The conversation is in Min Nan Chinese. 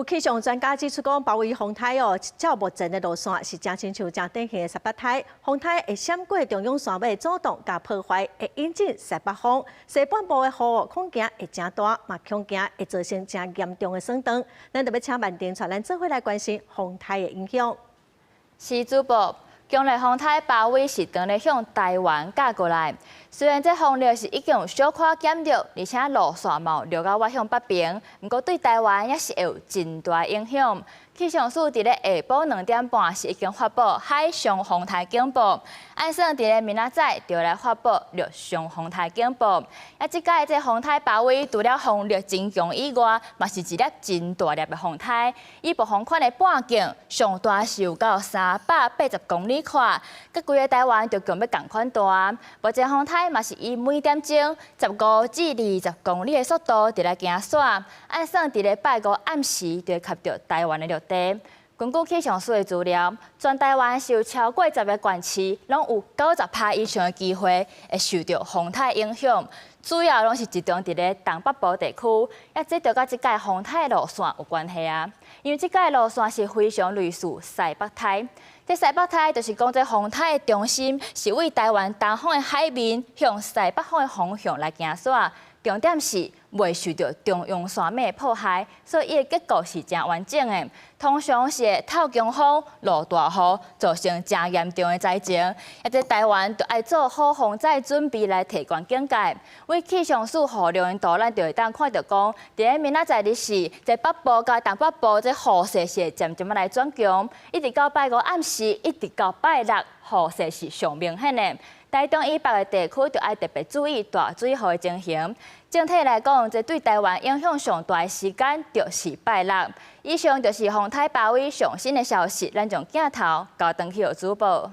有氣象專家指出講，包圍風颱哦，照目前的路線是誠親像誠典型的西北颱，風颱會閃過中央山脈阻擋佮破壞，會引進西北風，西半部的雨恐驚會誠大，嘛恐驚會造成誠嚴重的損斷。咱特別請曼婷帶咱做伙來關心風颱的影響。是主播，強烈風颱巴威是當咧向台灣軋過來。雖然這風力是已經有小可減弱，而且路線嘛有略仔向北邊，毋過對台灣也是會有真大影響。氣象署佇咧下晡2點半是已經發布海上風颱警報，按算佇咧明仔載就來發布陸上風颱警報。啊，這擺這風颱巴威除了風力真強以外，嘛是一粒真大粒的風颱。以暴風圈的半徑上大是有到380公里寬，佮規个台灣就強欲仝款大。目前風颱嘛是以每點鐘15至20公里的速度佇咧行徙，按算佇咧拜五暗時就會及著台灣的陸地。根據氣象署的資料，全台灣是有超過十個縣市，攏有90趴以上的機會會受著風颱影響，主要攏是集中佇咧東北部地區。啊，這就佮這擺風颱路線有關係啊，因為這擺路線是非常類似西北颱。這西北颱就是講，這風颱的中心是位台灣東方的海面向西北方的方向來行徙。重點是袂受著中央山脈破壞，所以伊的結構是誠完整的。通常是會透強風、落大雨，造成誠嚴重的災情。啊，這台灣就愛做好防災準備來提懸警戒。為氣象署雨量的圖，咱就會當看著講，佇咧明仔載日時，這北部佮東北部這雨勢是會漸漸來轉強，一直到拜五暗時，一直到拜六，雨勢是上明顯的。台中以北的地區就愛特別注意大水雨的情形。整體來講，這對台灣影響上大的時間就是拜六。以上就是風颱巴威上新的消息，咱將鏡頭交轉去予主播。